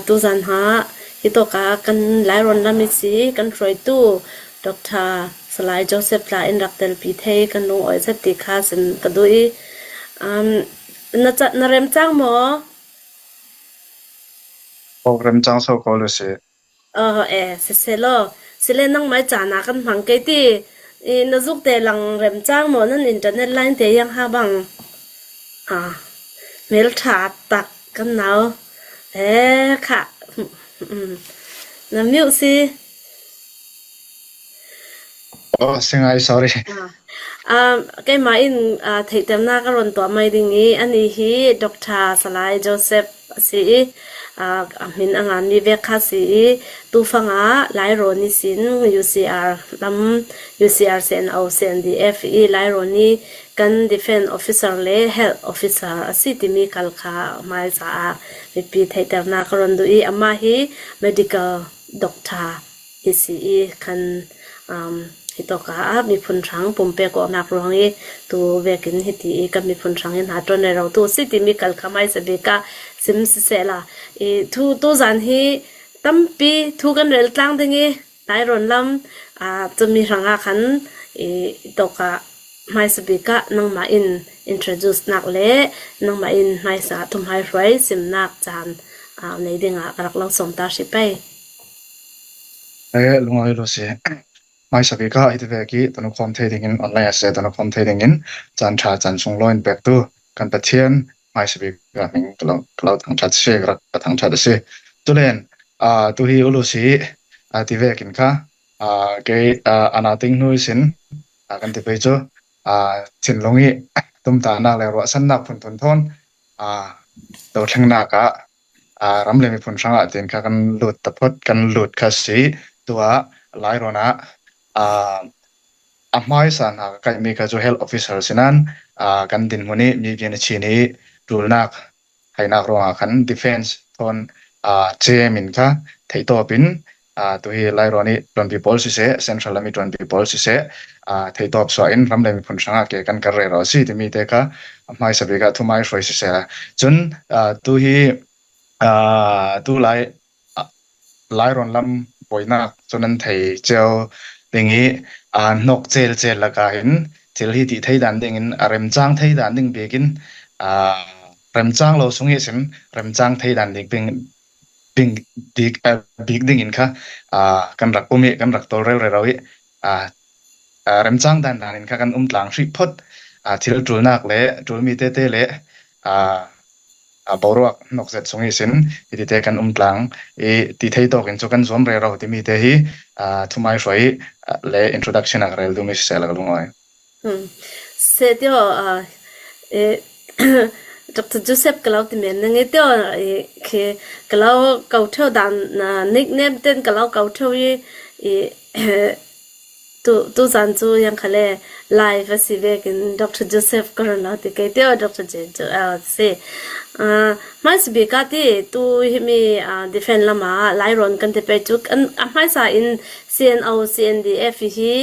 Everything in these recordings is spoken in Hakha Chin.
Tuzan ha hi tawka kan Lairawn ram i si kan hruaitu Dr. Salai Joseph Tla in rak telpi thei kan lungawi zet ti kha sim ka duh i na na rem cang maw? Program cang so ko lu si. Aw e siselaw sile nangmah caan ah kan hmang kei ti i na zuk te lang rem cang maw nan internet line te yang ha bang ah hmelṭha tak kan nau ee khah na mute si. Oh, singai sorry. Keimah in theihternak ka rawn tuah mai ding i anih hi Doctor Salai Joseph a si i a min a nganmi vek kha si i tufang ah Lairawn i sin UCR lam UCR CNO CNDF i Lairawn i kan Defence Officer le Health Officer a si timi kal kha hmai caah mipi theihternak ka rawn duh i amah hi medical doctor hi si i khan hi tawka ah miphun hrang pumpek awknak ruang i tu vekin hiti i kan miphun hrang in hna ṭuan le rotu si timi kal kha hmaisa bik ah sim siseh la i thu tuzan hi tampi thu kan rel tlang ding i Lairawn lam cumi hrang ah khan i tawka hmaisa bik ah nangmah in introduce nak le nangmah in hmaisa thumhai hruai simnak caan nei dingah ka rak lo sawm ta hri pei. Eh, lungai lo si. Hmaisa bik ah hiti vek i tonukhawm thei ding in online a si tonukhawm thei ding in caan ṭha caan sunglawi in pektu kan Pathian hmaisa bik ah hming ka lo ka lo thangṭhat si rak ka thangṭhat a si. Tulen tuhi ulu si ti vek in kha kei ana ting hnu sin kan ti pei cu thinlung i tumtahnak le ruahsannak phunphun thawn dothlengnak ah ram le miphun hrangah tiin kha kan lut ta phot kan lut kha si. Tu ah Lairawn ah a hmaisa hna ka kaihmi kha cu health officer sinan kan dinhmun i mi vian a chin i ṭulnak hainak ruangah khan defense thawn cem in kha theihtawp in tuhi Lairawn i ṭuanpi pawl siseh central lam i ṭuanpi pawl siseh theihtawp suah in ram le miphun hrangah ke kan kar rero a si timi te kha hmaisa bik ah thumai hruai siseh cun tuhi tu lai Lairawn lam buainak cu nan thei cio ding i hnok celcel lakah hin thil hi ti thei dan ding in a remcang thei dan ding bik in remcang lo sung hi sim remcang thei dan ding ding bik bik ding in kha kan rak um i kan rak tawlrel rero i remcang dan dan in kha kan um tlang hrih phot thil ṭulnak le ṭulmi tete le boruak hnokzet chung i sin hiti te kan um tlang i ti thei tawk in cu kan zuam rero timi te hi thumai hruai le introduction ah ka rel duhmi siseh la ka lungoi. Se tio Dr. Joseph ka lo ti men na nge tio khi ka lo ko theu dan nickname ten ka lo ko theu i Tuzaan cu iangkhale live a si vekin Dr. Joseph ka run lo ti kei teo Dr. Jane cu a si. Hmaisa bik ah ti tu himi defend lam ah Lairawn kan ti pei cu a hmaisa in CNO CNDF hi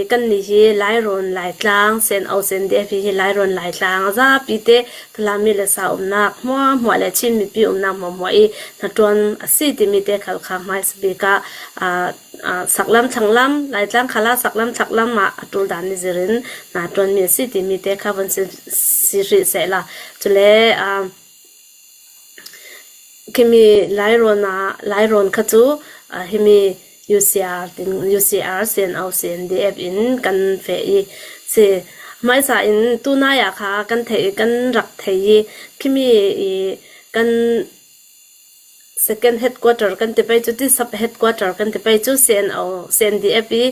kan nih hi Lairawn Laitlang CNO CNDF hi Lairawn Laitlang a zapi te Falam mi le sa umnak hmuahhmuah le Chin mipi umnak hmuahhmuah i hnaṭuan a si timi te khal kha hmaisa bik ah saklam thlanglam Laitlang khal ah saklam thlaklam ah a ṭul dan ni zir in hna ṭuanmi a si timi te kha von si rih seh la. Cule khimi Lairawn ah Lairawn kha cu himi UCR tin UCR CNO CNDF in kan feh i si hmaisa in tunai ah kha kan thei kan rak thei i khimi i kan Second headquarter kan ti pei cu ti sub headquarter kan ti pei cu CNO CNDF i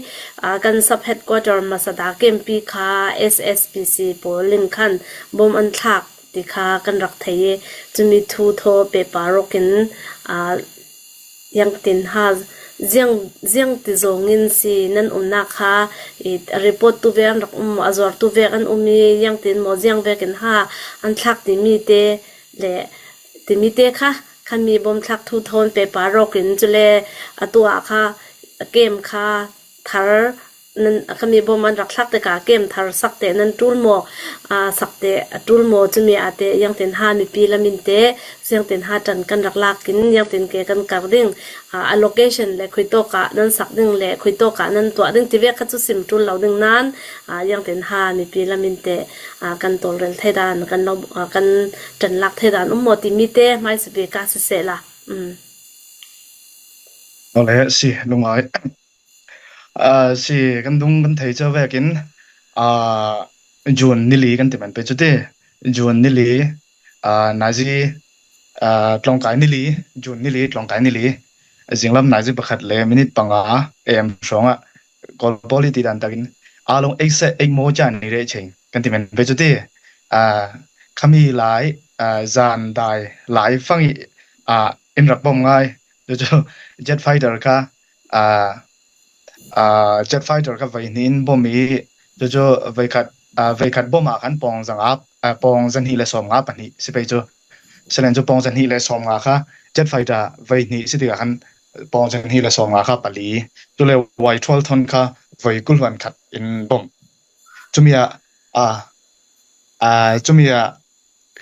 kan sub headquarter Masada campi kha SSPC pawl in khan bom an thlak ti kha kan rak thei i cumi thu thaw pepa ruk in yangtin ha ziang ziang ti zawng in si nan umnak kha i report tu ve an rak um a zuar tu vek an um i yangtin maw ziang vek in ha an thlak timi te le Timi te kha khanmi bawmthlak thu thawn pepa rawk in cule atu ah kha kem kha thar Nan khami bom an rak thlak tikah kem thar sak te nan ṭul maw? Sak te a ṭul maw? Cumi ah teh iangtin ha mipi lam in teh siangtin ha ṭan kan rak lak in iangtin ke kan kar ding a location le khuitawk ah nan sak ding le khuitawk ah nan tuah ding ti ve kha cu sim ṭul lo ding nain iangtin ha mipi lam in teh kan tawlrel thei dan kan lo kan ṭan lak thei dan um maw timi te hmaisabik ka siseh la. Ole si lungai Si kan dung kan thei cio vekin June nili kan ti man pe cu ti. June nili nazi tlawngkai nili June nili tlawngkai nili zinglam nazi pakhat le minute 5 AM hrawng ah Kawl poli ti dan takin along ei se ei mo cha ni re cheng kan ti men pe cu ti. Khami lai zan dai lai fang i in rak bom ngai cucu jet fighter kha Jet fighter kha voi hnih in bom i cucu voikhat bom ah khan pawng zanga pawng 224 si pei cu. Selen cu pawng 250 kha jet fighter voi hnih si tikah khan pawng 250 kha pali. Cule Y-12 thon kha voi kulhuan khat in bom. Cumi ah cumi ah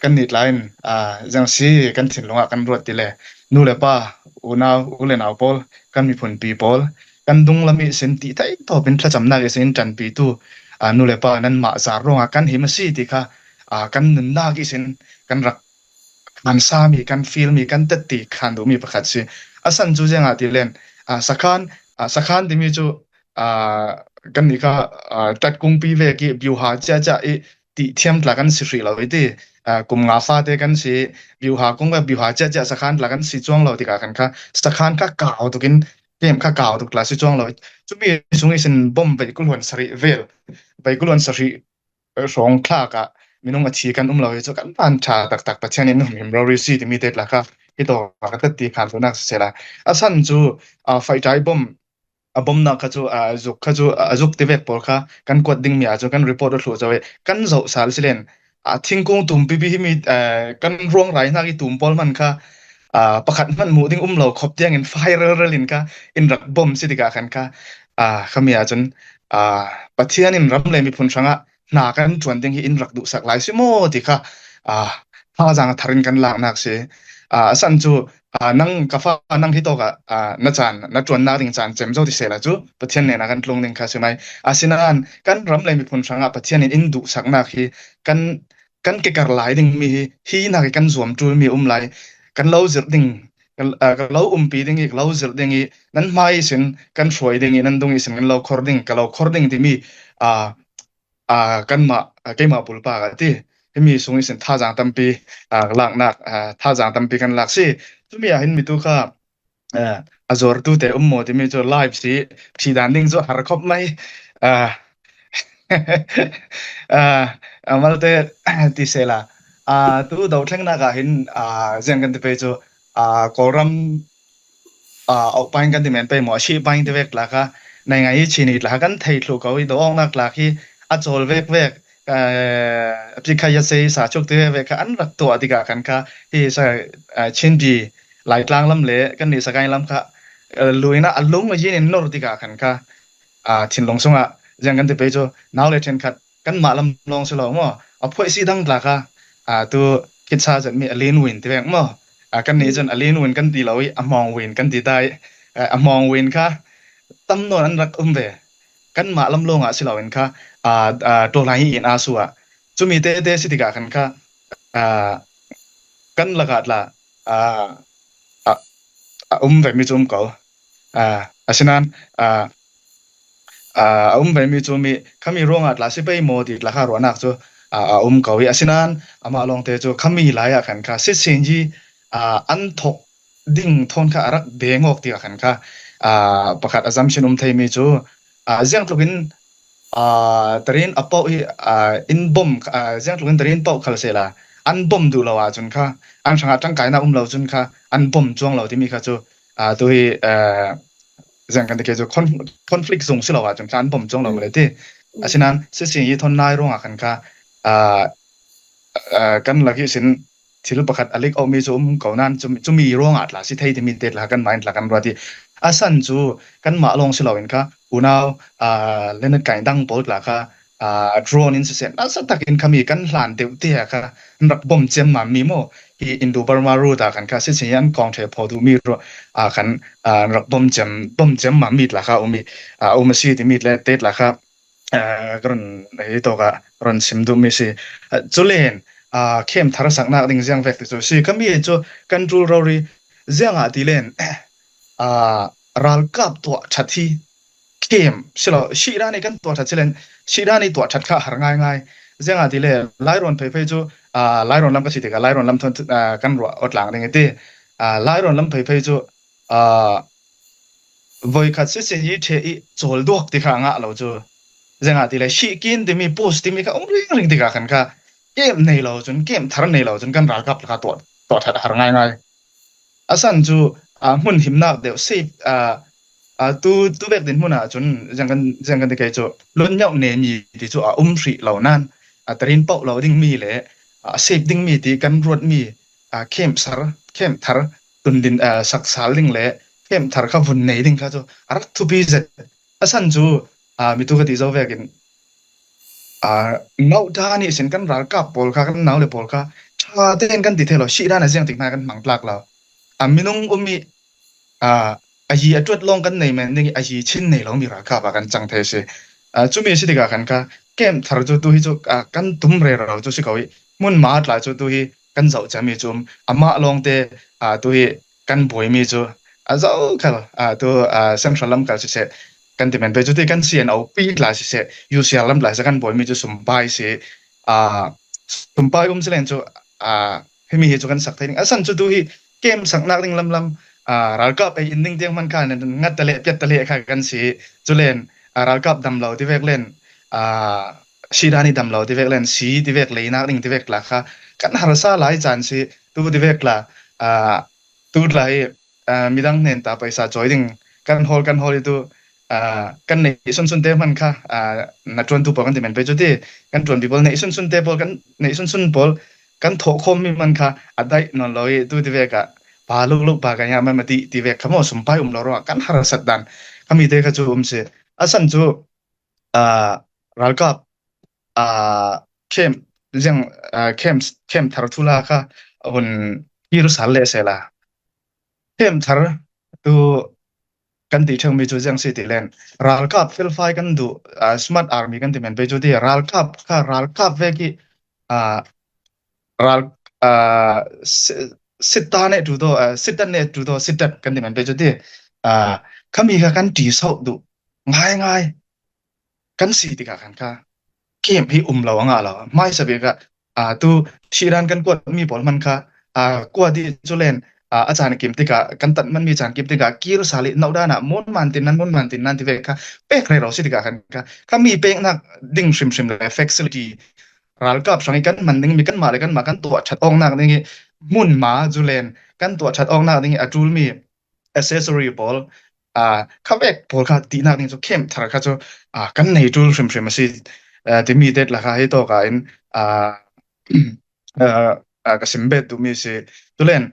Kan nih tlai in zengsi kan thinlung ah kan ruat ti le nu le pa, unau, u le nau pawl, kan miphunpi pawl, kan dunglam i sin ti theihtawp in thlacamnak i sin ṭanpitu nu le pa nanmah zar ruangah kan him a si ti kha kan nunnak i sin kan rak khansami, kan feel-mi, kan tetti khan duhmi pakhat si. A san cu zengah ti len sakhan sakhan timi cu kan nih kha ṭatkungpi ve ki biuha cia i ti thiam tla kan si hrih lo i ti kum nga fate kan si biuha kung ka biuha cia cia sakhan tla kan si chuang lo tikah kan kha sakhan kha kau tukin kem kha kau tuk tla si chuang lo chumi sung isin bom vei kulhuan sarih vel vei kulhuan sarih hrawng thlak ah minung a thi kan um lo hi cu kan van tha taktak Pathian in him rori si timi te tla kha hi to ka tat ti khan tu nak sela asan chu faitai bom A bawmnak kha cu a zuk kha cu a zuk tivek pawl kha kan kuat dingmi ahcun kan report a thluh zau i kan zoh sal si len. A thingkung tum pipi hi mi kan ruang rai hna i tum pawl hman kha pakhat hmanh hmuh ding um lo khop tiang in fai relrel in kha in rak bom si tikah khan kha khami ahcun Pathian in ram le miphun hrangah hna kan ṭuan ding hi in rak duhsak lai si maw ti kha thazaang a thar in kan laknak si. Asan cu nang ka fa nang hi tawk ah na caan na ṭuannak ding caan cem zo ti sela cu Pathian nen ah kan tlung ding kha si mai. Asinain kan ram le miphun hrangah Pathian in in duhsaknak hi kan kan kekar lai ding mi hi hi nak i kan zuam ṭul mi um lai kan lo zirh ding ka lo umpi ding i ka lo zirh ding i nan hmai sin kan hruai ding i nan dung i sin kan lo khor ding ka lo khor ding timi kanmah keimah pulpa ka ti himi sung i sin thazaang tampi laknak thazaang tampi kan lak si cumi ah hin mitu kha a zuartu te um maw timi cu live si thi dan ding cu har khop mai malte ti sela tu do thlengnak ah hin ziang kan ti pe cu Kawlram auh kan ti men pei maw a shi paing te vek tla kha nai ngai i chini tla kan thei thlu ko i do ong nak tla khi a chawl vek vek apikha ya sei sa chuk te vek kha an rak tuah tikah kan kha hi sa Chinpi Laitlang lam le kan nih Sagaing lam kha luina a lung a yin in nor tikah khan kha thinlung sungah ziang kan ti pe cu nau le then khat kanmah lam lawng si lo maw a phoih si dang tla kha tu khitsa zat mi a len win ti vek maw kan nih cun a len win kan ti lo i a hmawng win kan ti dai a hmawng win kha tam nawn an rak um ve kanmah lam lawng ah si lo in kha tawlai in a su ah cumi te te si tikah khan kha kan lakah tla a um ve mi cu um ko asinain A um vemi cu mi khami ruangah tla si pei maw ti tla kha ruahnak cu a um ko i asinain amah lawngte cu khami lai ah khan kha sitsenyi an thawk ding thawn kha a rak dengawk ti ah khan kha pakhat assumption um theimi cu ziang tluk in tarin a paoh hi in bom ziang tluk in tarin paoh khal sehla an bom duh lo ahcun kha an hrangah ṭangkainak um lo cun kha an bom cuang lo timi kha cu tu hi zang kan ti cu conflict zung si lo ahcun kha an bom chung lo le ti asinain sising i thon nai ruangah khan kha kan laki sin thil pakhat alik omi cu um ko nan chumi ruangah tla si thei timi te tla kan mind tla kan ruat i. A san cu kanmah lawng si loin kha unau le kai dang pawl tla kha drone in siseh nasa takin khami kan hlan deuh te ah kha an rak bom ciammam mi maw hi Indo Burma road ah khan kha si an kong the pho duh mi ru ah khan an rak bom ciam bom ciammam mi tla kha um i um a si timi le te tla kha ka ron hei tawk ah ron sim duhmi si. Culen khem thar saknak ding ziang vek ti cu si. Kami cu kan ṭul rori ziang ah ti len ralkap tuah ṭhat hi khem silo shira nih kan tuah ṭhat silen shira nih tuah ṭhat kha har ngai ngai. Ziang ah ti le Lairon phei cu Lairon lam ka si tikah Lairon lam thon kan ruah otlang ding ti. Lairon lam phei phei cu Voikhat siseh hi ṭheh i cawl duak ti kha a ngah lo cu. Zeingah ti le shihkin timi post timi kha um ringring tikah khan kha camp nei lo cun camp thar nei lo cun kan ralkap kha tuah tuah ṭhat a har ngaingai. Asan cu hmun himnak deuh safe tu tu bek din hmun ah cun zeng kan zeng kan ti kei cu lunmioh nemi ti cu a um hrih lo nan a tarin poh lo dingmi le a safe dingmi ti kan ruatmi camp sar camp thar tundin saksal ding le thar kha vun nei ding kha cu a rak thupi zet. Asan cu mitu ka ti zo vekin ngauhṭha nih sin kan ralkap pawl kha kan naule pawl kha ṭha tein kan ti thei lo shihdan a ziang tik hna kan hmang tlak lo. A minung um i a hi a ṭuat lawng kan nei men ding i a hi chin nei lomi ralkap ah kan cang thei si. Cumi si tikah kan ka camp thar cu tu hi cu kan tum rero cu si ko i hmunhma tla cu tu hi kan zoh cami cu amah lawngte tu hi kan buaimi cu a zoh khal tu central lam kal siseh kan ti men pe cu ti kan CNO pi tla siseh UCR lam tla siseh kan buaimi cu sumpai si sumpai um silen cu himi hi cu kan sak thei ding asan cu tu hi kem saknak ding lam lam ralkap ei in ding tiang man kha ngat tale piat tale kha kan si culen ralkap dam lo ti vek len Sidan i dam lo ti vek len si ti vek leinak ding ti vek la kha kan harsa lai caan si tu ti vek la tu tla hi midang hnen ta paisa choi ding kan hawl kan hawl i tu kan nei sun sun te hman kha na tuan tu pawl kan ti men pe chu ti kan tuan pi pawl nei sun sun te pawl kan nei sun sun pawl kan thawh khawm mi man kha a dai non lo i tu ti vek ah pa luk luk pa kan ya ma ti ti vek kha mo sumpai um lo ro kan harsat dan khami te kha chu um si asan chu Ralkap camp ziang camp camp thar thula kha hun kir sal le sela. Camp thar tu kan ti thengmi cu ziang si ti len ralkap felfai kan duh smart army kan ti men pe cu ti ralkap kha ralkap ve ki ral sitta ne tu do sitta ne tu do sittep kan ti men pe chu ti khami kha kan ti so du ngai ngai kan si tikah khan kha camp hi um lo anga lo mai sabi ka tu thiran kan kuat mi pawl man kha kwa di chulen a chan kim tikah kan tat man mi chan kim tikah kir sali no dana mon man tin nan mon man tin nan ti ve kha pek re ro si tikah khan kha kha mi pek nak ding hrim hrim le facility Ralkap hrang i kan hman dingmi kanmah le kanmah kan tuah ṭhat awknak ding i hmunhma zulen kan tuah ṭhat awknak ding i a ṭulmi accessory pawl khavek pawl kha tinak ding cu camp thar kha cu kan nei ṭul hrimhrim a si timi det laka hi tawk ah in ka sim bet duhmi si. Tulen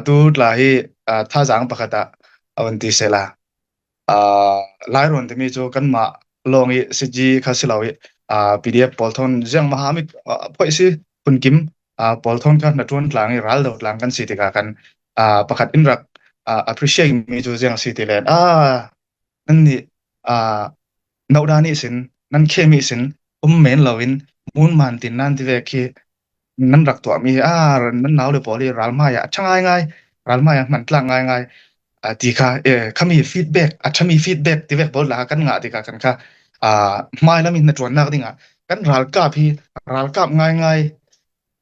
tu tla hi thazaang pakhat ah a van ti sela. Lairawn timi cu kanmah lawng i CG kha si lo i PDF pawl thon ziang mahami phoih si phunkim pawl thon kha hna ṭuan tlang i ral do tlang kan si tikah kan pakhat in rak appreciate mi cu ziang si ti len nan nih noda nih sin nan khemi sin um men loin mun man tin nan ti ve khi nan rak tuahmi hi nan naule pawl hi ralhmai ah a ṭha ngaingai, ralhmai ah hmantlak ngaingai ti kha khami feedback a ṭhami feedback ti vek pawl la kan ngah tikah kan kha hmailam in na ṭuannak dingah kan ralkap hi ralkap ngaingai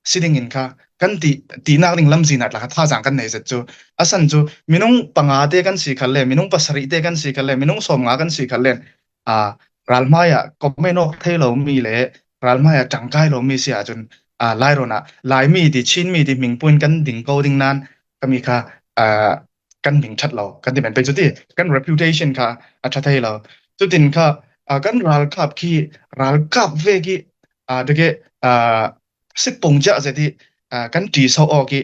si ding in kha kan ti tinak ding lamzin ah tla thazaang kan nei zet cu asan cu minung panga te kan si khal le minung pasarih te kan si khal le minung 50 kan si khal le Ralhmai ah comment awk thei lomi le ralhmai ah ṭangkai lomi si ahcun Lairawn ah Laimi ti Chinmi ti mingpu in kan ding ko ding nain kami kha kan ming ṭhat lo kan ti men pei cu ti kan reputation kha a ṭha thei lo. Cutin kha kan ralkap khi ralkap ve khi deke sitpung chiah zet i kan ṭi so awk i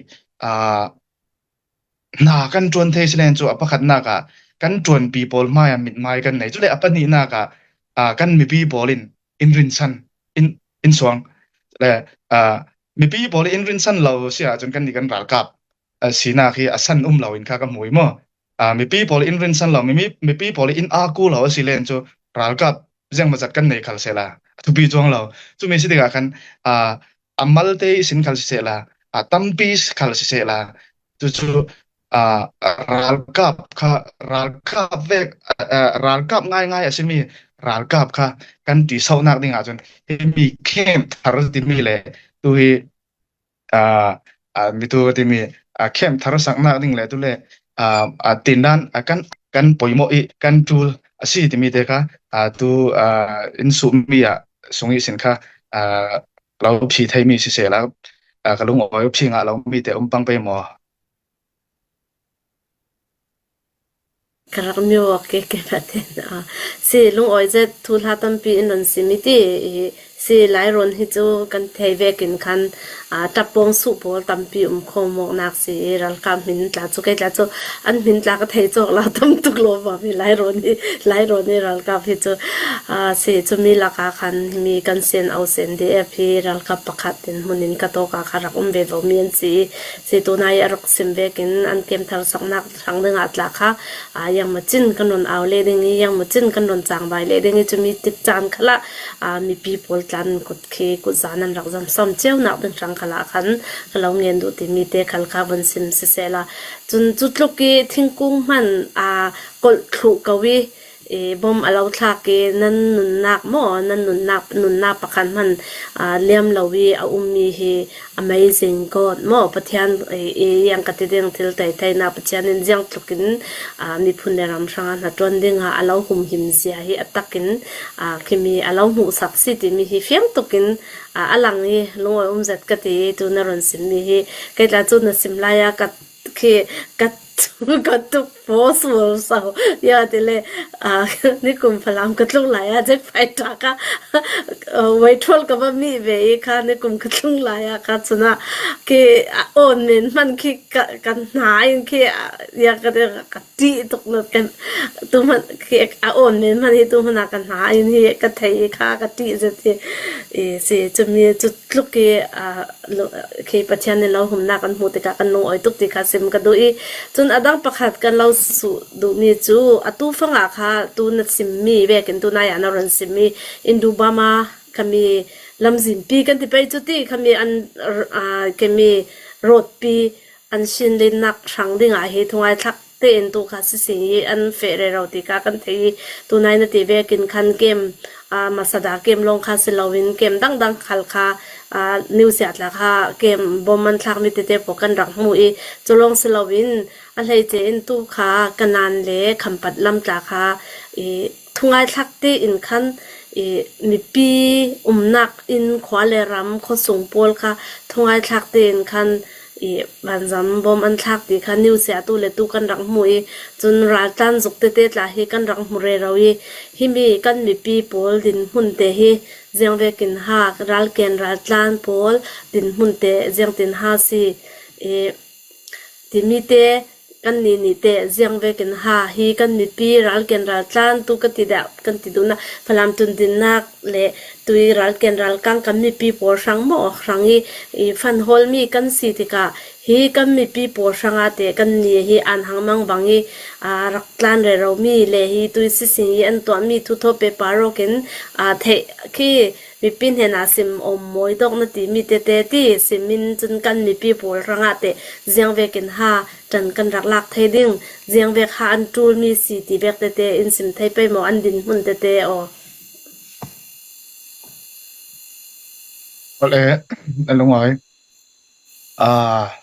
hna kan ṭuan thei silen cu a pakhatnak ah. kan ṭuanpi pawl hmai ah mithmai kan nei. Cule a pahnihnak ah kan mipi pawl in in rinsan in in suang le mipi pawl in rinsan lo si ahcun kan nih kan ralkap sinak hi a san um lo in kha ka hmu i mu. Mipi pawl in rinsan lo mipi pawl in aku lo a si len cu ralkap zengmazat kan nei khal sela thupi chuang lo. Cumi si tikah khan a mal te sin khal si sela a tampi khal si sela cucu ralkap kha ralkap vek ralkap ngaingai a simi ralkap kha kan ti sonak ding ahcun himi camp thar timi le tu hi mitu timi camp thar saknak ding le tu le tindan kan kan poimo i kan tul a si timi te kha tu in sumi ah sungi sin kha lo phi theimi si se la ka lung oi phi nga lo mi te um pang pe mo. Ka rak miwak ke ke natin si lungawi zet thu hla tampi in an sim i ti i si Lairawn hi cu kan thei vekin khan ṭappawng suh pawl tampi um khawmawknak si i ralkap min tla cu kei tla cu an min tla ka thei cawk lo tam tuk lawmam hi Lairawn hi Lairawn hi ralkap hi cu si cumi lakah khan mi kan sen au sen DF hi ralkap pakhat in hmun in ka tawk ah kha rak um ve vomi an si i si tunai a rak sim vekin an kem thar saknak hrang dingah tla kha yang cin kan ron au le ding i yang cin kan ron chang vai le ding i cumi tik caan khala mipi pawl tlan kut khi kut zan an rak zam som cio nak ding hrang khala khan ka lo ngen duh timi te khal kha von sim si sela cun cu tluk i thingkung hman a kolh thlu ko i i bom a lo thlak i nan nunnak maw nan nunnak nunnak pakhat hmanh liam lo i a ummi hi amazing God maw Pathian i iang ka ti ding thil thei theinak Pathian in ziang tluk in miphun le ram hrangah hna ṭuan dingah a lo humhim zia hi a takin khimi a lo hmuhsak si timi hi fiang tukin a lang i lungawi um zet ka ti i tu na run simmi hi kei tla cu na sim lai ah ka khi ka ka tuk possible so ya tile ni kum Falam ka tlung lai ah jack fighter ka wai thol ka va mi ve i kha ni kum ka tlung lai ah ka chuna ki on men man khi ka kan hna in khi ya ka ka ti tuk na kan tu man khi a on men man hi tu mana ka hna in hi ka thei kha ka ti zet hi i si chumi chu tluk i khi Pathian nih lo humnak kan hmuh tikah kan lung oi tuk ti kha sim ka duh i cun a dang pakhat kan lo suh duhmi cu atu fangah kha tu na simmi vekin tu nai ah na ron simmi Indubama khami lamzinpi kan ti pei cu ti khami an kemi road pi an sin lennak hrang dingah hi thungai thlak tein tu kha sising i an feh rero ti kha kan theih i tunai na ti vekin khan kem masada kem lawng kha si loin kem dangdang khal kha news ya tla kha kem bom an thlak mi tete pawl kan rak hmu i cu lawng si loin a hleice in tu kha kanan le khampat lam tla kha i thungai thlak te in khan i mipi umnak in khua le ram khuasung pawl kha thungai thlak te in khan i vanzam bom an thlak ti kha news ah tu le tu kan rak hmuh i cun raltlan zuk tete tla hi kan rak hmu rero i himi kan mipi pawl dinhmun te hi ziangvekin ha ralken raltlan pawl dinhmun te ziangtin ha si i timi te Kannih nih teh ziangvek in ha hi kan mipi ralken raltlan tu ka ti dah kan ti duhnak Falam tundinnak le tui ralken ralkang kan mipi pawl hrang maw hrang i i fan hawlmi kan si tikah hi kan mipi pawl hrangah teh kan ni hi an hangmang bang i aa rak tlan reromi le hi tui sising i an tuahmi thuthaw pepa rawk in aa theih khi mipi hnenah sim awm mawi dawk na timi tete ti simin cun kan mipi pawl hrangah teh ziangvek in ha ṭan kan rak lak thei ding ziangvek ha an ṭulmi si ti vek tete in sim thei pei maw an din hmun tete aw. Ole lungai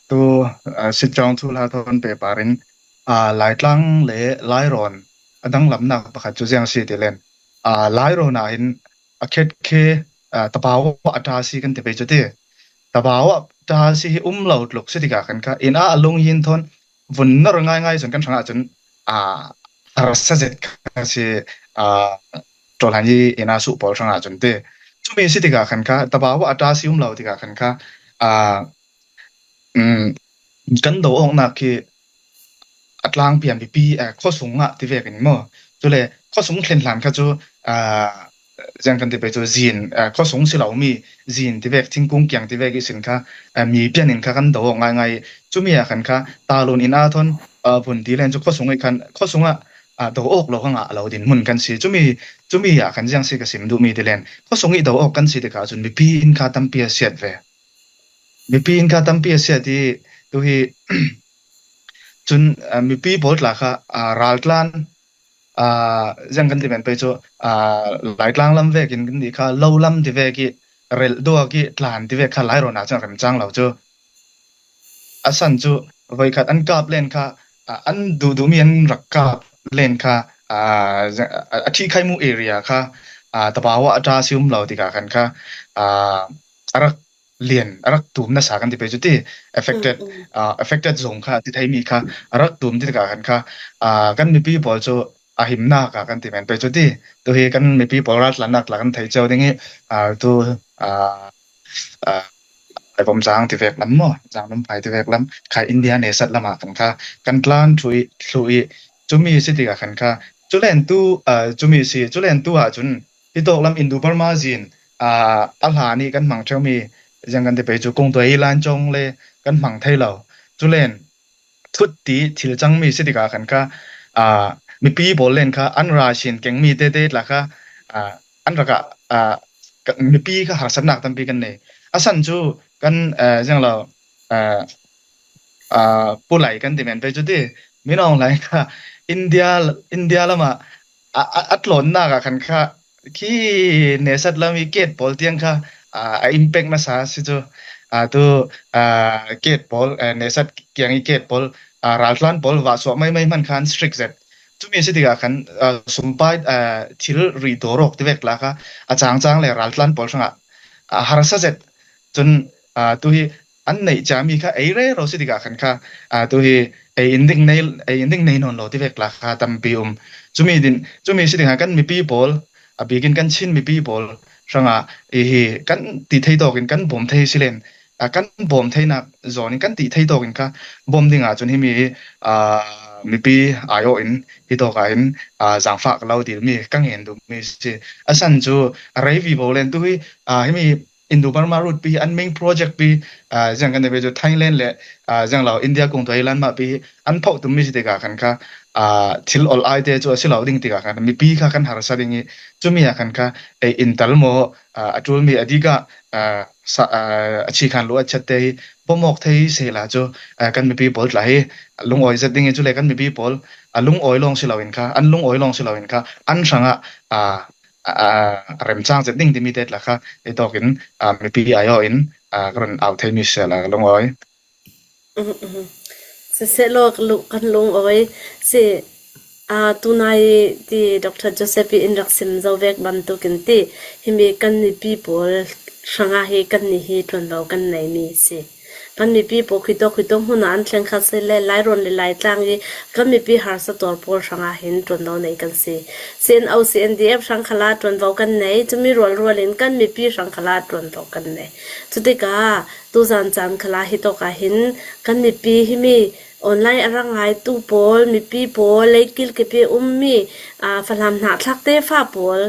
tu sitcawng thu hla thon pe parin Laitlang le Lairawn a danglamnak pakhat cu ziang si ti len Lairawn ah hin a khet khi tapau a ṭa si kan ti ve cu ti. Tapau a ṭa si hi um lo tluk si tikah khan kha inn ah a lung hin thawn vun nor ngaingai cun kan hrang ahcun harsa zet kha si ṭawlhan i inn ah suh pawl hrang ahcun ti. Cumi si tikah khan kha tapau a ṭa si um lo tikah khan kha kan do awknak khi A tlangpi ah mipi khuasung ah ti vek in maw cule khuasung thlen hlan kha cu ziang kan ti pe cu zin khuasung si lomi zin ti vek thingkung kiang ti vek i sin kha mi pian in kha kan do ngai ngai cumi ah khan kha talun in a thon vun ti len cu khuasung i khan khuasung ah do awk lo ngah lo din mun kan si cumi cumi ah khan ziang si ka sim duhmi ti len khuasung i do awk kan si tikah cun mipi in kha tampi a siat ve mipi in kha tampi a siat i tuhi Cun mipi pawl tla kha raltlan ziang kan ti men pei cu Laitlang lam vek in kan nih kha lo lam ti vek i relh duak i tlan ti vek kha Lairawn ah cun remcang lo cu. A san cu voikhat an kap len kha an duh duhmi an rak kap len kha a ṭhihkhaimu area kha tapawa a ṭa si um lo tikah khan kha a rak lian a rak tum nasa kan ti pe cu ti affected affected zong kha ti theimi kha a rak tum ti tikah khan kha kan mipi pawl cu a himnak ah kan ti men pe cu ti tu hi kan mipi pawl raltlannak la kan thei cio ding i tu ai zang ti vek lam mo zang lum phai ti vek lam khai India ne sat lama kan kha kan tlan thui thlu i chumi si tikah khan kha chulen tu chumi si chulen tu ah cun Hi tawk lam Indo Burma zin a hlan i kan hmang ṭheomi ziang kan ti pei cu kungtuai lancawng le kan hmang thai lo. Culen thut ti thil cangmi si tikah khan kha mipi pawl len kha an ra sin kengmi tete tla kha an rak ah mipi kha harsatnak tampi kan nei. Asan cu kan ziang lo pulai kan ti men pei cu ti minong lai kha India India lam ah a tlawnnak ah khan kha khi nesat lam i gate pawl tiang kha a impact nasa si cu tu gate pawl nesat kiang i gate pawl raltlan pawl va suah mai mai hman khan strict zet cumi si tikah khan sumpai thil ri dorok ti vek la kha a chang chang le raltlan pawl hrangah harsa zet cun tu hi an neih ciami kha ei rero si tikah khan kha tu hi ei in ding nei ei in ding nei nawn lo ti vek la kha tampi um cumi din cumi si tikah kan mipi pawl a bikin kan Chin mipi pawl hrangah hi kan ti thei tawk in kan bawm thei silen kan bawm theinak zawn in kan ti thei tawk in kha bawm ding ah cun himi mipi aiawh in hi tawk ah hin zaangfah ka lo dil mi ka ngen duh mi si asan cu rei vi bo len tu hi himi Indo Burma route pi an main project pi zang kan cu Thailand le zang lo India kung Thailand ma pi an phoh tum mi si tikah khan kha thil ol ai te chu a si lo ding tikah khan mipi kha kan harsa ding i chumi ah khan kha ei intal mo a tul mi adika a chi khan lu a chat te hi pomok thei se la chu kan mipi pawl tla hi lungawi zet ding i chu le kan mipi pawl lungawi long si lo in kha an lungawi long si lo in kha an hranga a remcang zet ding timi te tla kha i tawk in mipi aiawh in ka ron au theimi si la ka lungawi. Siselaw kan lungawi si tunai ti Dr. Joseph in rak sim zo vek bantukin ti himi kan mipi pawl hrangah hi kan nih hi ṭuanvo kan neimi si. Kan mipi pawl khuitok khuitok hmun ah an thleng kha si le Lairawn le Laitlang i kan mipi harsa tuar pawl hrangah hin ṭuanvo nei kan si. CNO CNDF hrang khala ṭuanvo kan nei. Cumi rualrual in kan mipi hrang khala ṭuanvo kan nei. Cutikah tuzan caan khala hi tawk ah hin kan mipi himi online a rak ngaitu pawl, mipi pawl, leikil kipi ummi Falam hnahthlak tefa pawl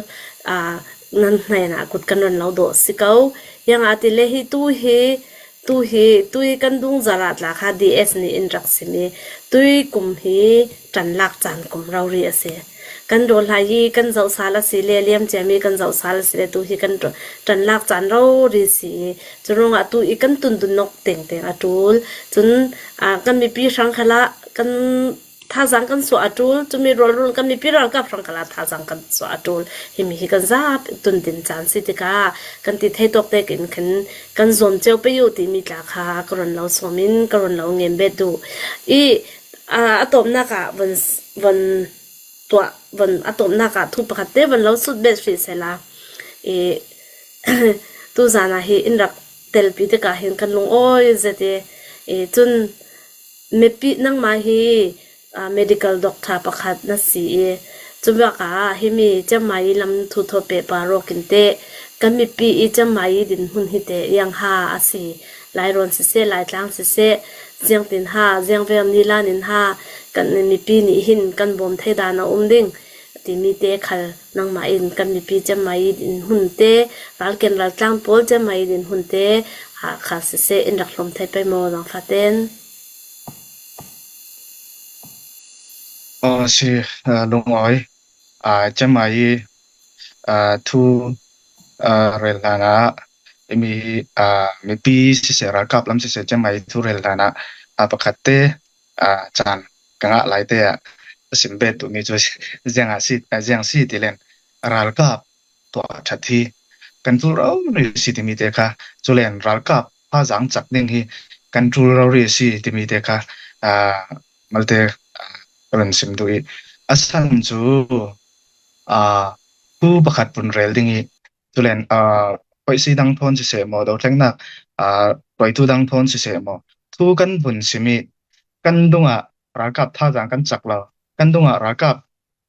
nan hnen ah kut kan ron lo dawh si ko. Yang ah ti le hi tu hi tu hi tui kan dungzar ah tla kha DS nih in rak sim i tui kum hi ṭan lak caan kum rori a si. Kan rawl hlai hi kan zoh sal a si le liam ciami kan zoh sal a si le tu hi kan ṭan lak caan rori si i cu ruangah tu i kan tundunok tengteng a ṭul. Cun kan mipi hrang khala kan Thazaang kan suah a ṭul. Cumi rawlrul kan mipi ralkap hrang kal ah thazaang kan suah a ṭul. Himi hi kan zapi tundin caan si tikah kan ti thei tawk tek in khin kan zuam cio pe u timi tla kha ka run lo sawm in ka run lo ngem bet duh. I a tawmnak ah von von tuah von a tawmnak ah thu pakhat te von lo sut bet hrih sela. I tuzan ah hi in rak telpi tikah hin kan lungawi zet i i cun Mipi nangmah hi medical doctor pakhat na si i cubak ah himi Chiangmai i lam thuthaw pe pa rawk in teh kan mipi i Chiangmai i dinhmun hi teh iang ha a si. Lairawn siseh, Laitlang siseh, Ziangtin ha, Ziangvel nilan in ha. Kan mipi nih hin kan bawm thei dan a um ding timi te khal nangmah in kan mipi cemmai in hun te ralken raltlang pawl cemmai in hun te kha siseh in rak hlawm thei pei maw zangfaten. Si lungawi cemmai i thu rel hlan ah mi mipi siseh ralkap lam siseh cemmai thu rel hlan ah pakhat te caan ka ngah lai te ah a sim bet duhmi cu ziang ah si ziang si ti len ralkap tuah ṭhat hi kan ṭul rori si timi te kha culen ralkap thazaang cak ding hi kan ṭul rori si timi te kha malte ka run sim duh i a san cu phu pakhat vun rel ding i culen poihsi dang thawn siseh maw dothlennak hruaitu dang thawn siseh maw thu kan vun sim i kan dung ah ralkap thazaang kan cak lo kan dung ah ralkap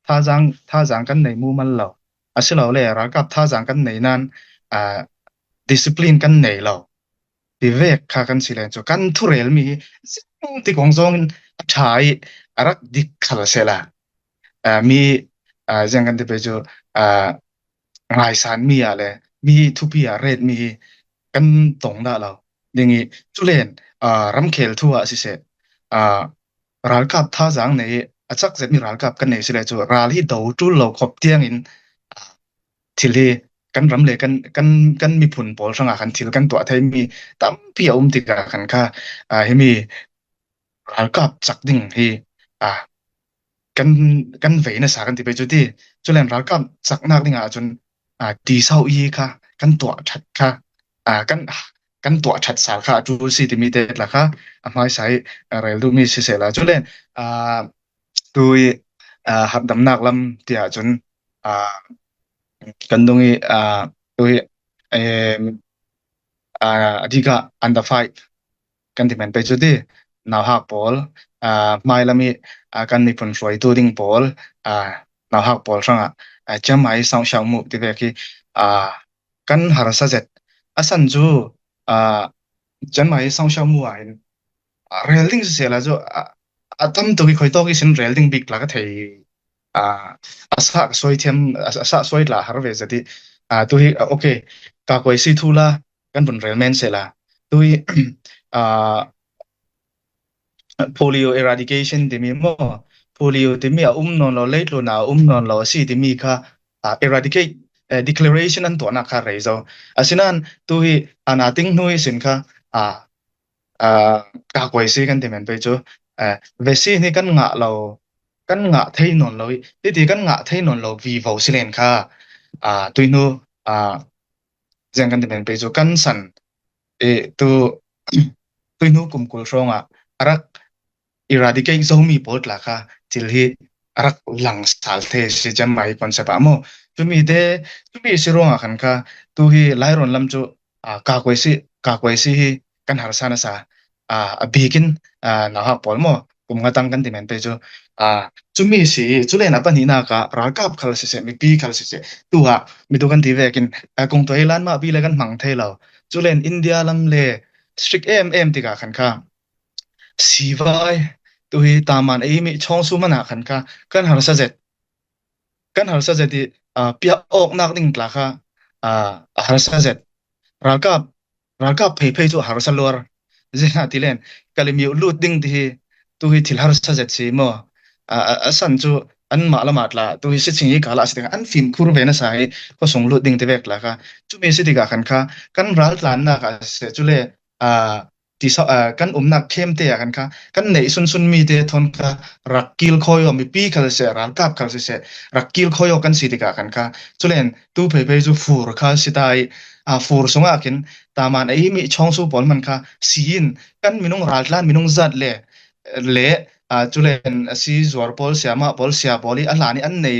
thazaang thazaang kan nei mumal lo asilole ralkap thazaang kan nei nain discipline kan nei lo ti vek kha kan si len cu kan thurel mi hi ti kong zong in a ṭha i a rak dik khal sela mi ziang kan ti pe cu ngaisan mi ah le mi thupi ah ret mi hi kan tong dah lo ding i culen ramkhel thu ah siseh ralkap thazaang nei a cak zet mi ralkap kan nei sile cu ral hi do ṭul lo khop tiang in thil hi kan ram le kan kan kan miphun pawl hrangah kan thil kan tuah thei mi tampi a um tikah kan kha himi ralkap cak ding hi kan kan vei nasa kan ti pe cu ti culen ralkap caknak ding ahcun ti sau i kha kan tuah that kha kan kan tuah that sal kha a ṭul si timi te tla kha a hmaisai rel duhmi si seh la culen tu i hatdamnak lam ti ahcun kan dung i tu hi adika under five kan ti men pe cu ti nauhak pawl hmailam i kan miphun hruaitu ding pawl nauhak pawl hrangah chiangmai sau xiao mu ti ve khi kan harsa zet asan cu chiangmai sau xiao mu ah hin rel ding si la cu a tam tuk i khoi tawk i sin rel ding bik la ka thei a sa soi thiam a sa soi la har ve zati tu hi okay ka koi si thu la kan vun rel men sehla. Tui polio eradication timi maw polio timi a um nawn lo leitlun ah a um nawn lo a si timi kha eradicate declaration an tuahnak kha rei zo. Asinain tu hi ana ting hnu i sin kha kakuai si kan ti men pei cu vesi nih kan ngah lo kan ngah thei nawn lo i titi kan ngah thei nawn lo vivo si len kha tuihnu Ziang kan ti men pe cu kan san i tu tuihnu kum 20 hrawng ah a rak eradicate zomi pawl tla kha thil hi a rak lang sal the si cem mai concept ah mu cumi te cumi si ruang ah khan kha tu hi Lairon lam cu ka si ka si hi kan harsa nasa a bikin nauhak pawl maw kum nga tang kan ti men te cu cumi si culen a pahnihnak ah ralkap khal siseh mipi khal siseh tu ah mitu kan ti vekin kung toi lan ma bi le kan hmang thei lo culen India lam le strict em em tikah khan kha sivai tu hi taman ei mi chong su mana khan kha kan harsa zet kan harsa zet i pia ok nak ding tla kha a harsa zet ralkap Ralkap pheiphei cu harsa luar zeihlah ti len Kalymyo lut ding ti hi tu hi thil harsa zet si maw a san cu anmah lam ah tla tu hi siching i kala si tikah an fimkhur ve nasa i khuasung lut ding ti vek tla kha cumi si tikah khan kha kan raltlannak ah siseh cule ti kan umnak khem te ah khan kha kan neih sunsun mi te thon kha rak kil khawi aw mipi khal siseh ralkap khal siseh rak kil khawi aw kan si tikah khan kha culen tu pheiphei cu fur kha si ta i a fur sungah khin taman a imi chawngsu pawl man kha siin kan minung raltlan minung zat le le culen si zuar pawl siama pawl sia pawl i a hlan i an nei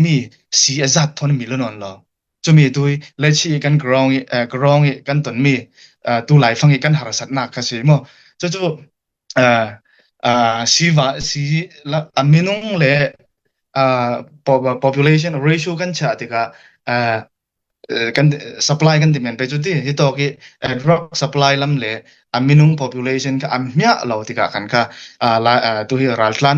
mi si a zat thon mi lunon lo cumi tu le chi kan grong i grong i kan ton mi tu lai fang i kan harsatnak kha si mo cu cu siva si a minung le population ratio kan chia tikah. Kan supply kan ti men pe cu ti hi tawk i drug supply lam le a minung population kha am hmiah lo tikah khan kha tu hi raltlan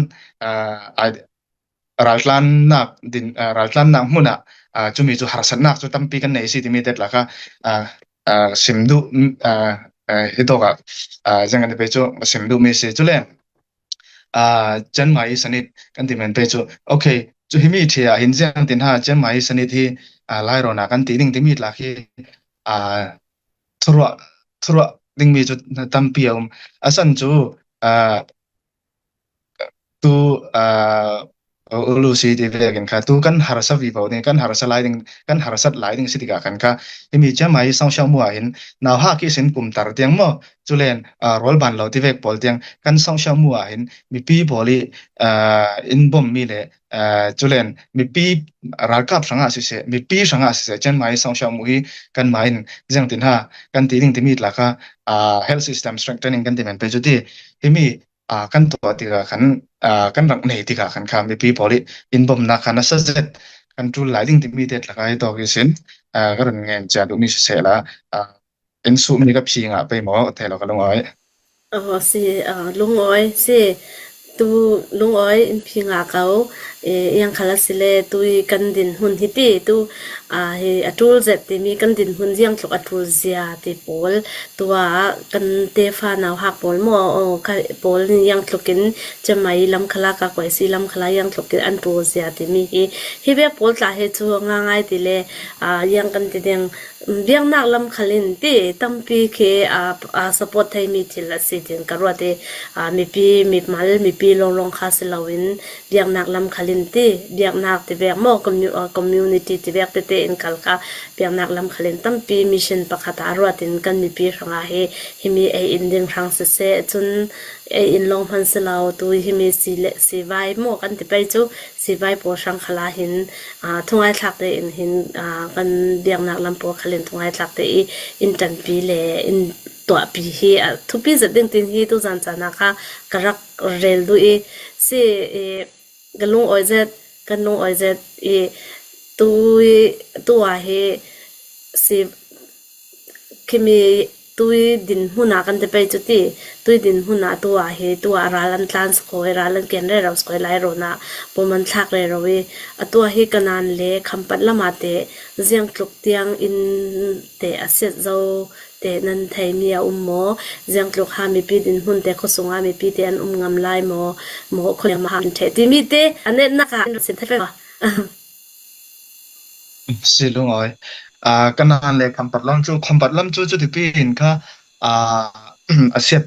raltlannak din raltlannak hmun ah cumi cu harsatnak cu tampi kan nei si timi tet la kha sim duh hi tawk ah zeng an pe cu sim duh mi si cu le Chiang Mai sanit kan ti men te cu okay cu himi ṭhi ah hin ziang tin ha Chiang Mai sanit hi Lairawn ah kan ti ding timi tlak hi thuruah thuruah dingmi cu tampi a um. Asan cu tu ulu si ti vekin kha tu kan harsa vi bo ding kan harsa lai ding kan harsat lai ding si tikah khan kha himi Chiang Mai sang xiao mu ah hin nau ha ki sin kum tar tiang mo Culen rawl ban lo tivek pawl tiang kan songsiau mu ahhin mipi pawl i inn bawmhmi le culen mipi ralkap hrangah siseh mipi hrangah siseh Chiang Mai songsiau mu hi kanmah in zengtin ha kan ti ding timi tla kha health system strengthening kan ti men pe cu ti himi kan tuah tikah khan kan rak nei tikah khan kha mipi pawl i inn bawmhnak kha nasa zet kan ṭul lai ding timi te tla kha hi tawk i sin ka run ngen cia duhmi siseh la In suhmi ka phi ngah pei maw thei lo ka lungawi. Aw si lungawi si tu lungawi in phi nga ko iang khal a si le tu i kan dinhmun hi ti tu hi a ṭul zet timi kan dinhmun ziang tluk a ṭul zia ti pawl tu ah kan tefa nau hak pawl maw aw kha pawl nih iang tluk in cemai lamkhala ka kuai si lamkhala iang tluk in an ṭul zia timi hi hi bek pawl tla hi cu nga ngai ti le iang kan ti ding Biaknak lamkhal in ti tampi khi aa support theimi thil a si tiin ka ruat i mipi mipmal mipi lawnglawng kha si loin biaknak lamkhal in ti biaknak ti vek maw community ti vek tete in kal kha biaknak lamkhal in tampi mission pakhat ah ruat in kan mipi hrangah hi himi ei in ding hrang siseh cun ei in lawng hman si lo tu himi si le sivai maw kan ti pei cu sivai pawl hrang khala hin thungai thlak tein hin kan biaknak lam pawl khal in thungai thlak te i in ṭanpi le in tuahpi hi thupi zat ding tin hi tuzan caan ah kha ka rak rel duh i si i ka lungawi zet kan lungawi zet i tu i tu ah hi si Khimi tui dinhmun ah kan ti pei cu ti. Tui dinhmun ah tu ah hi tu ah ral an tlan sakaw i ral an ken rero sakaw i Lairawn ah pum an thlak rero i atu ah hi Kanan le Khampat lam ah teh ziangtluk tiang inn teh a set zo teh nan theimi a um maw? Ziangtluk ha mipi dinhmun te khuasung ah mipi te an um ngam lai maw? Maw khualeng ma an ṭheh timi te a netnak ah an sin thei Si lungawi. Kanan le Khampat lam cu Khampat lam cu cutipi in kha a siat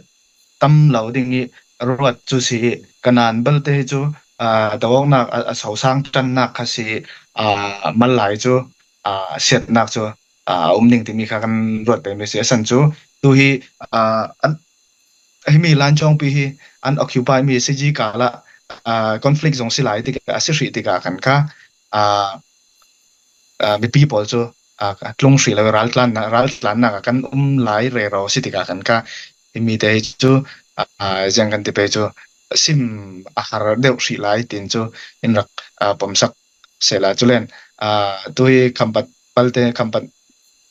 tam lo ding i ruat cu si i kanan balte hi cu doawknak a sosang ṭannak kha si i mal lai cu siatnak cu a um ding timi kha kan ruat pengmi a si. Asan cu tu hi an himi lancawngpi hi an occupy mi CG kala conflict zong si lai tikah a si hrih tikah kan kha mipi pawl cu tlung hrih lo raltlannak raltlannak ah kan um lai rero si tikah kan ka himi te hi cu ziang kan ti pe cu sim a har deuh hrih lai tin cu in rak pomsak sela culen tu hi khampat palte khampat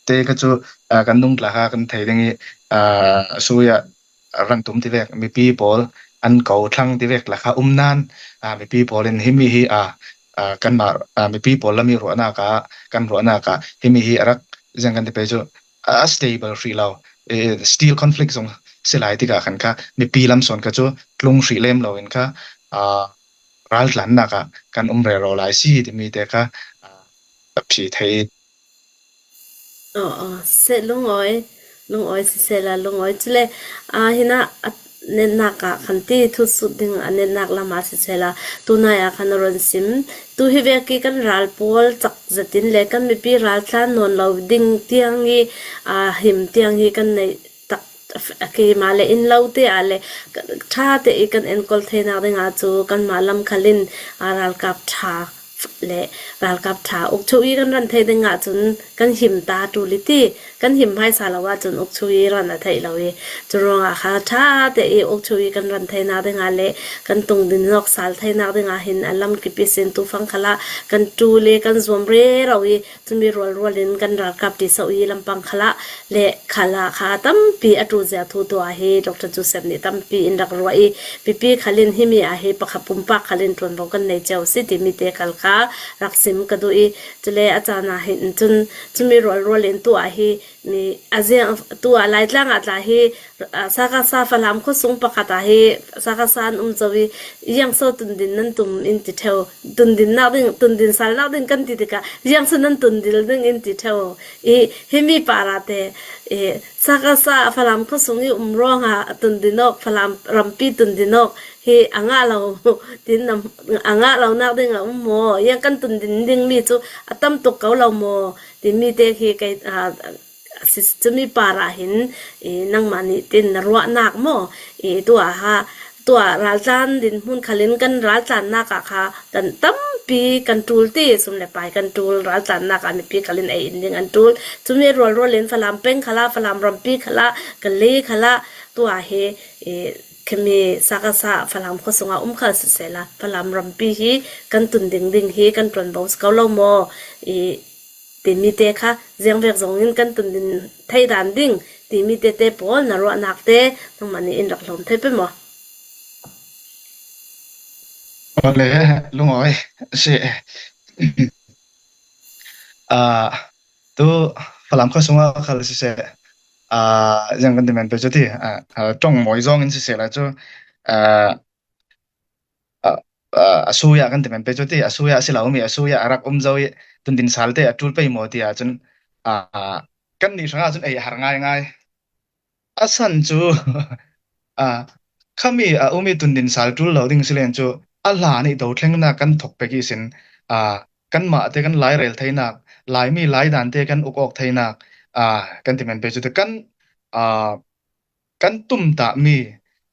te kha cu kan nung tla kha kan thei ding i suya rantum ti vek mipi pawl an ko thlang ti vek la kha um nan mipi pawl in himi hi a kanmah mipi pawl lami ruahnak ah kan ruahnak ah himi hi a rak zeng kan ti pe cu a stable hrih lo steel conflict zong si lai tikah khan kha mipi lamsawn kha cu tlung hrih lem lo in kha raltlannak ah kan um rero lai si timi te kha phi thei. Aw seh lungawi, lungawi siseh la lungawi cule hinah a nennak ah khan ti thut ding a nennak lam ah siseh la tunai ah khan a run sim. Tu hi vek i kan ral pawl cak zetin le kan mipi raltlan nawn lo ding tiang i him tiang hi kan neih tak keimah le innlo te ah le ṭha te i kan enkawl theinak ding ah cu kanmah lamkhal in ralkap ṭha. Le ralkap ṭha ukchu i kan ran theih ding ahcun kan him ta ṭul i ti kan him hmaisa lo ahcun ukchu i ran a theih lo i cu ruangah kha ṭha te i ukchu i kan ran theihnak dingah le kan tungdin zawk sal theihnak dingah hin a lamkip i sin tufang khala kan ṭul i kan zuam rero i cumi rualrual in kan ralkap ti so i lampang khala le khala kha tampi a tu zia thu tu ah hi Dr. Joseph nih tampi in rak ruah i pipi khalin himi ah hi pakhat pumpak khalin ṭuanvo kan nei cio si timi te khal kha rak sim ka duh i cule a caan ah hin cun cumi rualrual in tu ah hi mi aziang tu ah Laitlang ah tla hi Sakasa Falam khuasung pakhat ah hi Sakasa an um co i iangso tundin nan tum in ti ṭheo tundin nak ding tundin sal nak ding kan ti tikah iangso nan tundil ding in ti ṭheo i himi para te i Sakasa Falam khuasung i um ruangah tundinok Falam rampi tundinok hi a ngah lo tin a ngah lo nak ding a um maw iang kan tundin ding mi cu a tam tuk ko lo maw timi te khi kei Cumi par ah hin nangmah nih tin na ruahnak maw i tuah ha tuah raltlan dinhmun khal in kan raltlannak ah kha kan tampi kan ṭul ti sum le pai kan ṭul raltlannak ah mipi khal in ei in ding an ṭul cumi rualrual in Falam peng khala Falam rampi khala Kalay khala tuah hi i khimi sakasa Falam khuasung ah um khal siseh la Falam rampi hi kan tun ding ding hi kan ṭuanvo si ko lo maw i timi te kha ziangvek zong in kan tundin theidan ding timi tete pawl na ruahnak te nangmah nih in rak hlawm thei pe maw? Awle lungawi si. Ah tu Falam khua sungah khal siseh ah ziang kan ti men pe cu ti ah tong mawi zong in siseh la cu ah a suya kan ti men pe cu ti a suya si lo mi a suya a rak um zo i tundin sal te a tul pei maw ti ahcun kan nih hrang ahcun ei a har ngai ngai a san cu khami a umi tundin sal tul lo ding silen cu a hla nih do thlengnak kan thok pek i sin kanmah te kan lai rel theinak laimi lai dan te kan uk awk theinak kan ti men pe cu ti kan Kan tumtahmi,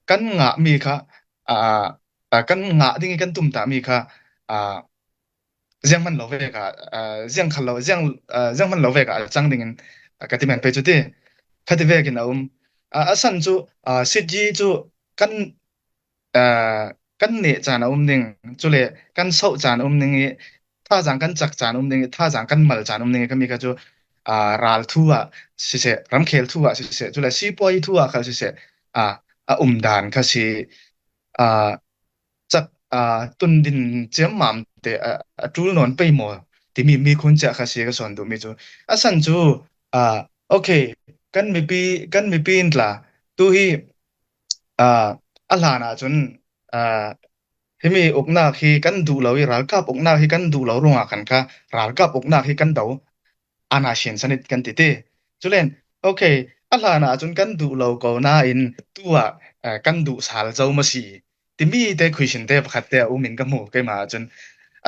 kan ngahmi kha kan ngah ding i kan tumtahmi kha ziang hman lo ve ka ziang khal lo ziang ziang hman lo ve ka cang ding in ka ti men pe cu ti khati vek in a um. A san cu sityi cu kan kan neh caan a um ning cule kan soh caan a um ning i thazaang kan cak caan um ning i thazaang kan mal caan um ning i kami kha cu ral thu ah siseh ramkhel thu ah siseh cule sipuai thu ah kha siseh a um dan kha si cak tundin ciammam te a tul nawn pei maw timi mi khun chia kha si ka son duhmi cu asan cu okay kan mipi kan mipi in tla tu hi A hlan ahcun himi uknak hi kan duh lo i ralkap uknak hi kan duh lo ruangah khan kha ralkap uknak hi kan do. Anashin sanit kan ti ti. Culen, okay, a hlan ahcun kan duh lo ko nain tu ah kan duh sal zo ma si timi te khuishin te pakhat te a um in ka hmu keimah ahcun.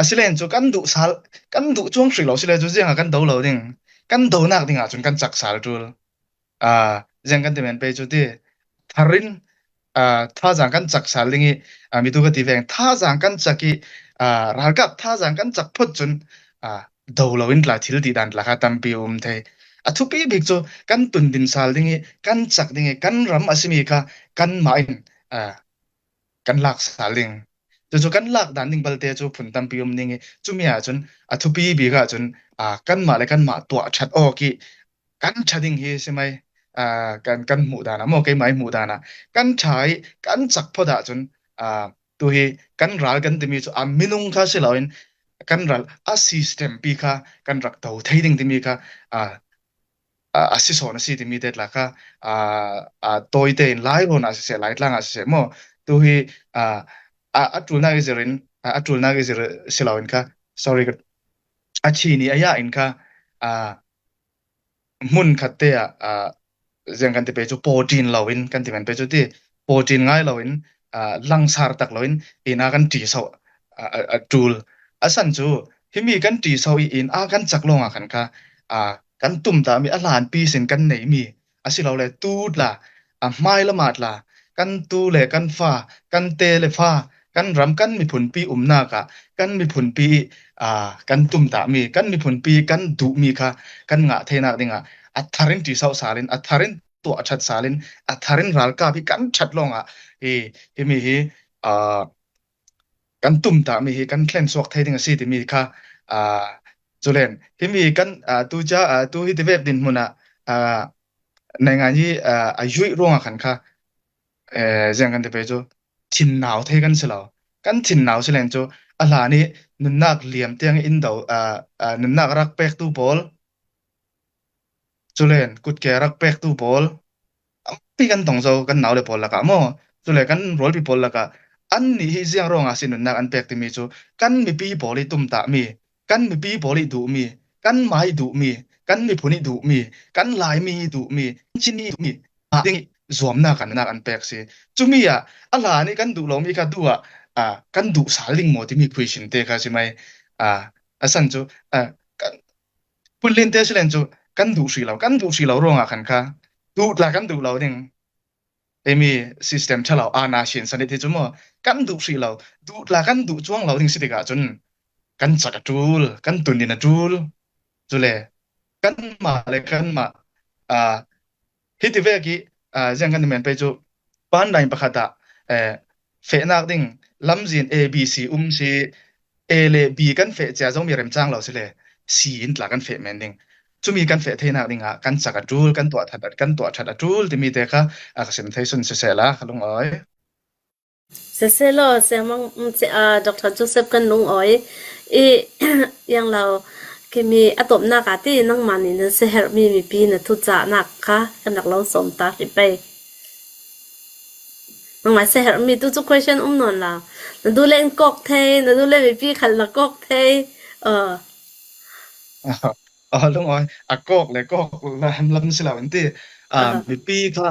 Asilen cu kan duh sal kan duh chuang hri lo sile cu ziang ah kan do lo ding. Kan donak ding ahcun kan cak sal tul. Ziang kan ti men pe cu ti thar in thazaang kan cak sal ding i mitu ka ti veng thazaang kan cak i ralkap thazaang kan cak phot cun do lo in tla thil ti dan tla kha tampi um thei a thupi bik cu kan tun din sal ding i kan cak ding i kan ram asimi kha kan mah in kan lak sal ding cucu kan lak dan ding balte cu phun tampi um ding i cumi ahcun a thupi bik ahcun kanmah le kanmah tuah ṭhat awk i kan ṭha ding hi si mei kan kan hmuh dan ah maw keimah i hmuh dan ah kan ṭha i kan cak phot ahcun tu hi kan ral kan timi cu a minung kha si loin kan ral a system pi kha kan rak do thei ding timi kha a si sawn a si timi te tla kha tawi tein Lairawn ah siseh Laitlang ah siseh maw tu hi a ṭulnak i zir in a ṭulnak i zir si loin kha sorry a chi ni a ya in kha hmun khat te ah ziang kan ti pe cu pawṭin loin kan ti men pe cu ti pawṭin ngai loin langsar tak loin inn ah kan ṭi so a ṭul asan cu himi kan ṭi so i inn ah kan cak lawng ah khan kha kan tum ta mi a hlan pi sin kan nei mi asilole tu tla a hmai lamah tla kan tu le kan fa kan te le fa Kan ram kan miphunpi umnak ah kan miphunpi kan tumtahmi kan miphunpi kan duhmi kha kan ngah theinak dingah a thar in ṭi sal in a thar in tuah ṭhat sal in a thar in ralkap hi kan ṭhat lawngah hi himi hi kan tumtahmi hi kan thlen suak thei ding a si timi kha culen himi kan tu ca tu hi tivek dinhmun ah nai ngai hi a yuih ruangah khan kha ziang kan ti pe cu thinnau thei kan si lo. Kan thinnau si len cu a hlan i nunnak liam tiang in do nunnak rak pektu pawl culen kutke rak pektu pawl tampi kan tong zo kan nau le pawl lakah maw cule kan rawlpi pawl lakah an nih hi ziang ruangah si nunnak an pek timi cu kan mipi pawl i tumtahmi kan mipi pawl i duhmi kan mai duhmi kan miphun i duhmi kan laimi i duhmi Chin i duhmi ding zuamnak an nak an pek si cumi ah a hla nih kan duh lomi kha duh ah kan duh sal ding maw timi question te kha si mai asan cu phunlen te silen cu kan duh hri lo kan duh hri lo ruangah khan kha duh tla kan duh lo ding emi system thalo ana shin sanit hi chu mo kan duh hri lo duh tla kan duh chuang lo ding si tikah cun kan chak a tul kan tunin a tul cule kan mah le kan mah Hi ti vek i ziang kan men pe cu pandain pakhat ah fehnak ding lamzin A B C um si A le B kan feh cia zong mi remcang lo si le C in tla kan feh men ding. Cumi kan feh theinak ding ah kan chak a tul kan tuah that kan tuah that a tul timi te kha a ka sim thei sun siseh la ka lung oi. Siselaw siangmang Dr. Joseph kan lungawi i ianglo khimi a tawpnak ah ti nangmah nih na siaherhmi mipi na thucahnak kha kan rak lo sawm ta hrih pei. Nangmah siaherhmi tu cu question um nawn lo. Na duh le in kawk thei, na duh le mipi khal na kawk thei. Uh. Lungawi a kawk le kawk lam si lo an ti. Mipi kha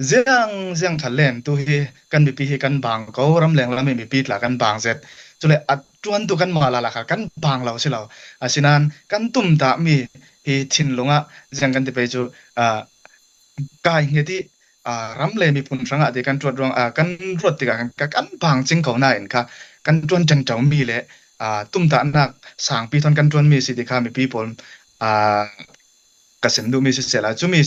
ziang ziang ṭhal len tu hi kan mipi hi kan bang ko ramleng lam i mipi tla kan bang zet cule a ṭuan tu kan mah la kha kan bang lo si lo asinain kan tum dah mi hi thinlung ah ziang kan ti pei cu kai hnget i ram le miphun hrangah ti kan ṭuat ruang kan ruat tikah kan bang cing ko nain kha kan ṭuan ṭengṭo mi le tumtahnak sangpi thon kan ṭuanmi si ti kha mipi pawl ka sim duhmi siseh la cumi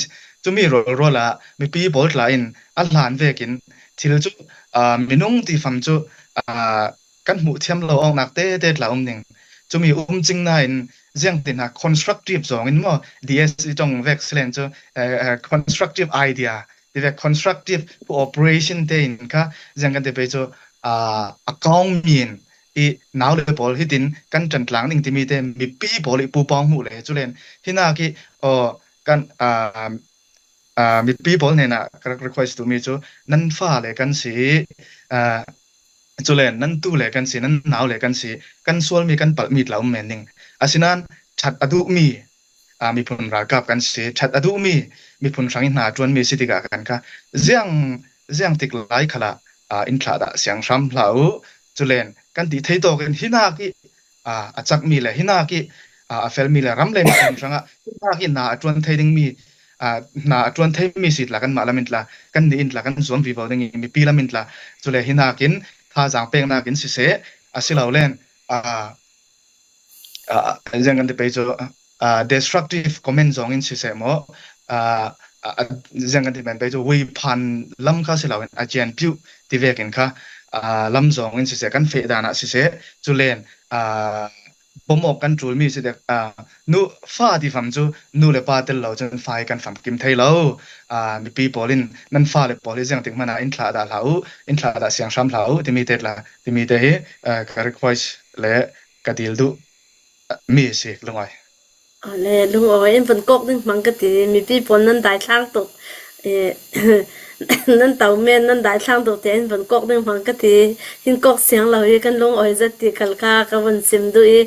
cumi rawlrual ah mipi pawl tla in a hlan vekin thil cu minung ti fam cu kan hmuh thiam lo awknak te te tla um ning cumi um cing nain ziang ti hna constructive zong in maw DSE tong vek silen cu constructive idea ti ve constructive cooperation te in kha ziang kan ti pe cu a kaung min i naule pawl hitin kan ṭantlang ning timi te mipi pawl i pupawng hmuh le culen hina khi kan mipi pawl hnenah ka rak request duhmi cu nan fa le kan si culen nan tu le kan si nan nau le kan si kan sualmi kan palhmi tla um men ning asinain ṭhat a duhmi miphun ralkap kan si ṭhat a duhmi miphun hrang i hna ṭuanmi si tikah kan kha ziang ziang tik lai khala in thlah dah siang hram hlah u culen kan ti thei tawk in hinak i a cakmi le hinak i a felmi le ram le miphun hrangah hinak i hna a ṭuan thei dingmi hna a ṭuan theimi si tla kan mah lam in tla kan nih in tla kan zuam vivo ding i mipi lam in tla cule hinak in thazaang peknak in siseh asilo len ziang kan ti pei cu destructive comment zong in siseh maw ziang kan ti men pei cu vui phan lam kha si loin a cian piu ti vek in kha lam zong in siseh kan feh dan ah siseh cu len bawmh awk kan ṭul mi si dek nu fa ti fam cu nu le pa tel lo cun fa hi kan fam kim thei lo mipi pawl in nan fa le pawl hi ziang tik hmanh ah in thlah dah hlah u in thlah dah siang hram hlah u timi te tla timi te hi ka request le ka dil duh mi a si lungai. Le lungawi in von kawk ding hmang ka ti. Mipi pawl nan daithlang tuk. Nan to men nan daithlang tuk tiah in von kawk ding hmang ka ti. Hin kawk siang lo i kan lungawi zat ti khal kha ka von sim duh i.